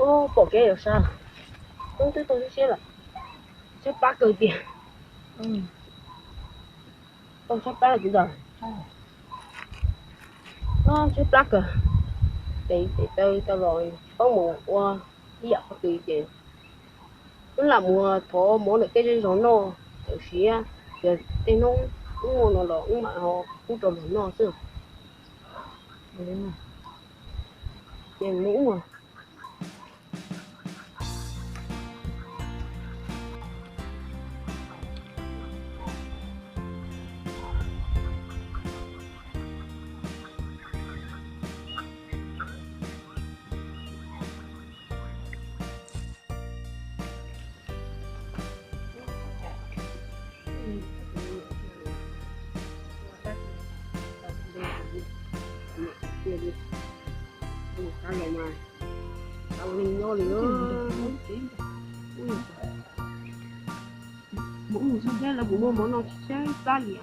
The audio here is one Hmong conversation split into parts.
Pom kev yuav sab, tub twb tau siab siab lawm, tshaib plab kawg tiag. Tau tshaib plab lawm ntag, tshaib plab kawg. Ces tes taw tau los tsis paub mus ua ib yam qhov twg ces wb lam mus thov mov ntawm tej zej zos noj, txawm siav, ces tej hnub wb muaj no los wb mam ho pub rau luag noj xwb. Ces mus ua Mus mus xwb thiab, lawv kuv muaj mov noj tsis tshaib plab li.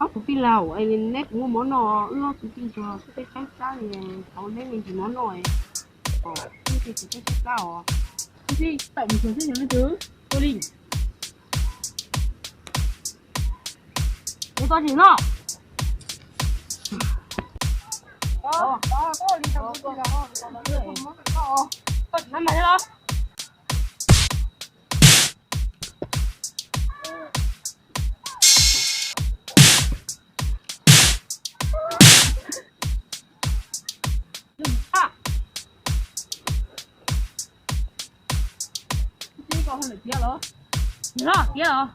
Ob kwv tij laus, neb kuv muaj mov noj, wb ob kwv tij ntsuag xwb peb tshaib plab li, thov neb me ntsis mov noj. Kom wb thiaj tsis tshaib plab os. Wb twb tawm mus xyuas seb yog leej twg tua li. Mus txog tseem no. Tsis hnav mas thiab los? Tiag los?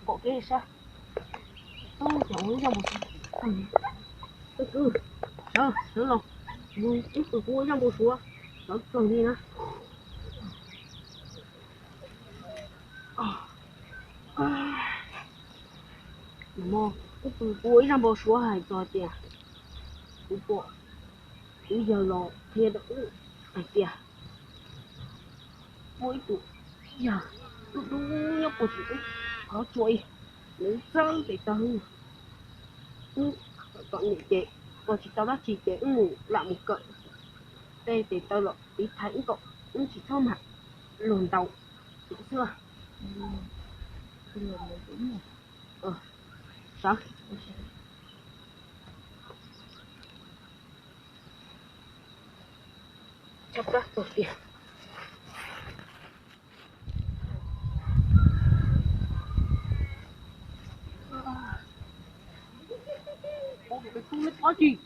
Kom kev sab, cov ua zaj npau suav, sawv los, ib tug kuv ua zaj npau suav, sawv txog li na. Ib tug kuv ua ib zaj npau suav hais txog tias, kuv pom, kuv yawg los qhia rau wb hais tias muaj ib tug yawg dub dub nyob puag tim wb qhov tsua ib, nws txawb tes taw, wb txom nyem ces ua tsis tau dab tsi ces wb mus lam mus kawm tej tes taw los tiv thaiv wb kom wb tsis txhob mag luag ntaus xwb. Sawv, tshaib plab kawg tiag. Ua peb tub neb pab tsis,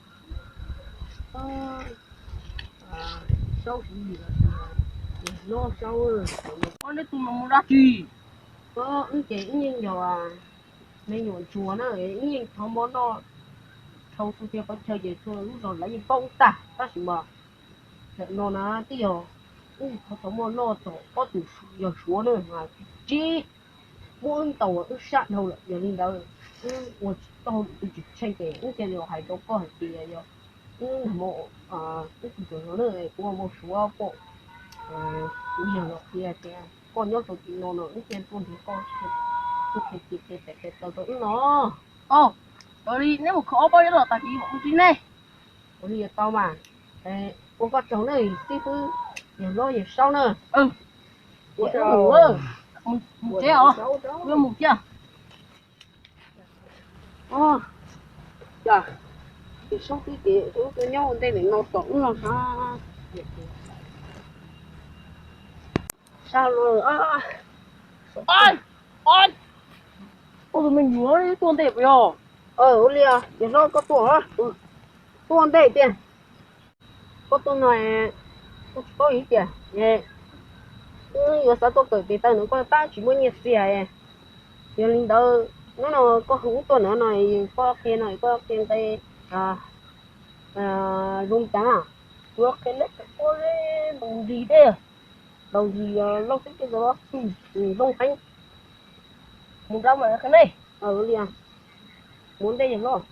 Saub Siv Yis los sis no Saub, pab neb tub no mus dab tsi? Wb ces wb yeej yog me nyuam ntsuag na, wb yeej thov mov noj dhau txhua qhov chaw ces txhua lub zos lawv yeej paub wb tag, tab sis mas ntawm no na twb yog wb thov thov mov noj txog ob tug yawg Suav na, tsis muab wb ntaus wb sab dhau lawm. Yog li ntawd wb ua tsis tau, wb tsis tsheej ces wb thiaj li hais rau koj hais tias yog wb nag hmo, wb tus tub no na, kuv ua npau suav pom kuv yawg los qhia tias koj nyob rau tim no no, wb thiaj tuaj nrhiav koj, tuaj qhia tes taw rau wb no. Au, Ua li neb mus kho ob pob zeb los tag kis mam mus tib nej. Ua li yuav tau mas. Ua koj tsaug na xib fwb, yawg hlob yawg saub na. Mus tsev os, mus kiag. Yawg saub twb tias wb nyob ua ntej nim no tom wb no sab. Sab lawm. Ua tus me nyuam tuaj ntej puas yog? Ua li yawg hlob koj tuaj, tuaj ntej tiag. Koj tuaj no, koj tsis paub ib tias wb yuav xav tuaj kawm tes taw ntawm koj tab tsis muaj nyiaj txiag. Yog li ntawd hnub no koj hu wb tuaj ntawm no, koj qhia no koj qhia nqe zoo cas na? Kuv qhia neb kawm pob zeb ntaus nrig thiab, ntaus nrig lauj teb ces zoo heev. Mus nrad mas qhia nej. Li, mus ntej yawg hlob.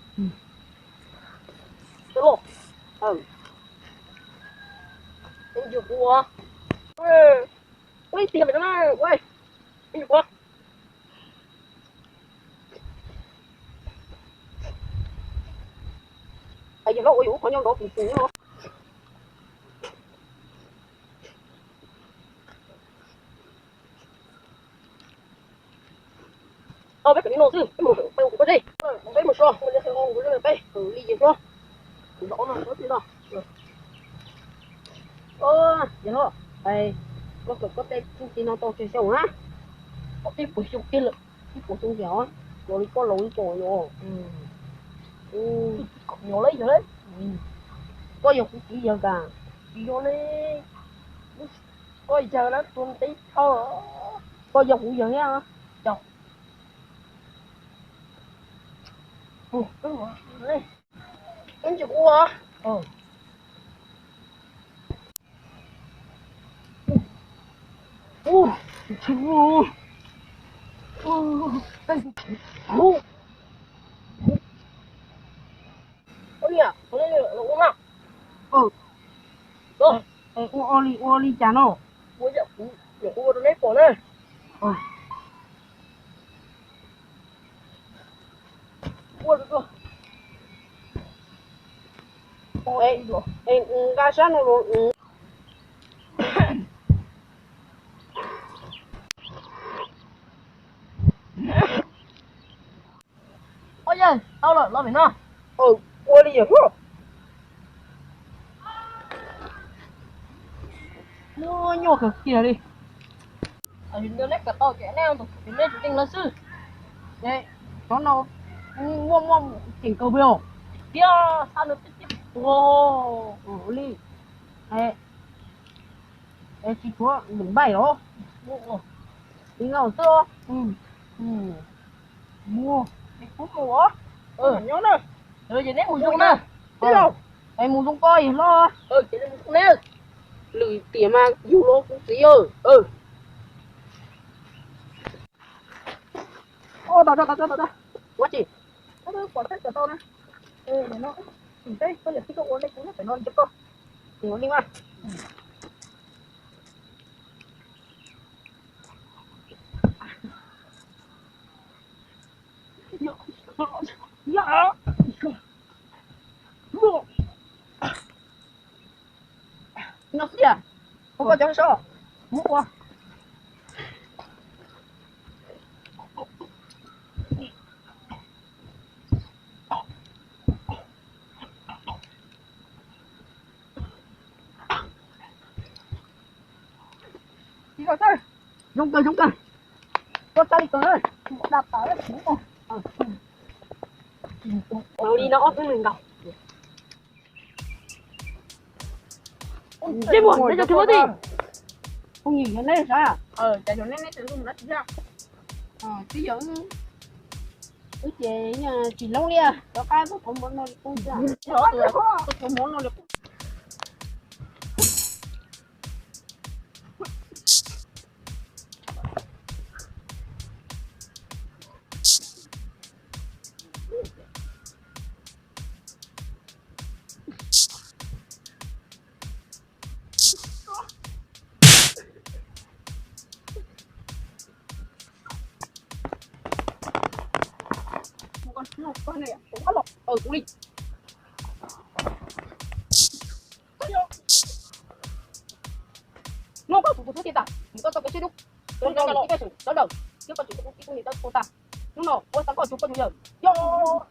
Ua ib tiag pem no na. Yawg hlob ua yus qhov nyob nrov tus tus no. Peb kawm li no xwb, peb mus peb ua kuv pob zeb, peb mus so, peb kawm li yawg hlob. Kuv zov no, kuv zov li no. Yawg hlob, koj kawm koj tej txuj ci no tau tsawg xyoo na? Ib puas xyoo tiag lawm. Ib puas xyoo tiag os, los li koj laus ib puas yog. Koj yog kuv txiv yawg kas? Tsis yog li, koj yawg na tua teb thawj. Koj yog kuv yawg thiab. Ub, ub, ub. Ua li, ua li, ua li na. Ua li, ua li cas no? Ua yam kuv, yam kuv ua rau neb pom na. Ua rau, nqa sab no los. Ua yawg, tau lawm, los pem no. Ua li yawg hlob. Nyuaj kawg kiag li. Neb kawm tau ces neb tus neb tsis deej lawv xwb. Cov no muaj muaj cheem kawg pes os. Tiag, sab no twb tib tuag li. Es tsis tshuav lwm npaij los? Li no xwb. Mus, es kuv mus os. Nyob na. Ces neb mus zoo na. Es mus zoo koj yawg hlob. Lwm tiam mas yug los kuv txiv. Ua tau, tau, tau, tau, tau. Ua tsis pom teb tau na. Nim no tsis teb koj yawm txiv koj ua nej kuv nyob pem no nco koj. Ua li mas. No xwb tiag, ua koj cov so. Muab ua. Zoo kawg, zoo kawg. Koj txaj li kawg, da tas kuv. Li no ob tug neeg nkaus. Ntsej muag, neb cov Khees Pob Tij. Phooj ywg yog neb sav? Cas yog neb, neb tseem tuaj mus dab tsi thiab? Twb yog wb ces tsis loob li, rov qab tuaj thov mov noj li qub xwb. Tuaj thov mov noj li qub. Tus ob los, kuv li. Hnub koj tus tus xub tiag tas, mus tau tau kev sib hlub. Tus no los ib pej xeem sawv daws, thiab koj tseem ib tug niam tais tus tas. Hnub no ua tau koj tus poj tus yawg. Yog.